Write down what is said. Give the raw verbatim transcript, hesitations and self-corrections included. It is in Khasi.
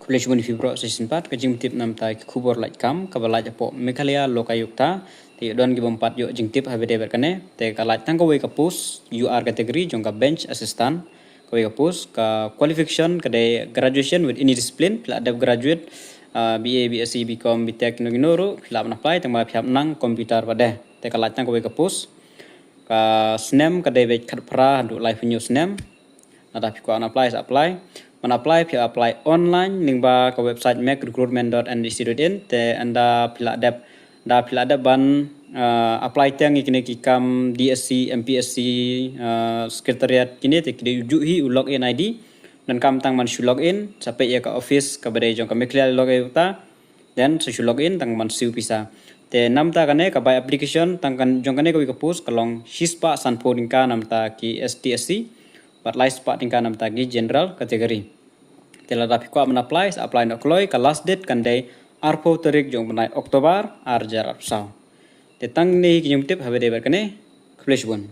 Khublei shibun ïa phi baroh sa shisien pat, ka jingtip namta ki khubor lait kam kaba lait hapoh Meghalaya Lokayukta. Te don ki bym pat ïoh jingtip ha ba dei bad kane. Te ka lait tang kawei ka post, U R category jong ka bench assistant. Kawei ka post, ka qualification ka dei graduation with any discipline, phi lah dep graduate, ah, B A, B S C, B Com, B Tech, kino kino ruh, phi lah ban apply, tang ba phi hap nang computer pat de. Te ka lait tang kawei ka post. Ka snem ka dei beit khatphra haduh laiphew snem. Lada phi kwah ban apply sa apply. Ban apply phi apply online lyngba ka website mec recruitment dot N I C dot in. Te ynda phi lah dep, da phi lah dep ban, ah, apply tang ïa kine ki kam D S C, M P S C, ah, secretariat kine, te ki dei ju hi u login I D. Donkam tang ban shu login, sa peit ïa ka office kaba dei jong ka Meghalaya Lokayukta. Then sa shu login tang ban siew pisa. Te namta kane ka bai application tang kan jong kane kawei ka post ka long shispah sanphew tyngka namta ki S T S C bad laispah tyngka namta ki general category. Te lada phi kwah ban apply sa apply noh kloi, ka last date kan dei arphew tarik jong u bnai October ar hajar arphew saw. Te tang kine hi ki jingtip ha ba dei bad kane. Khublei shibun.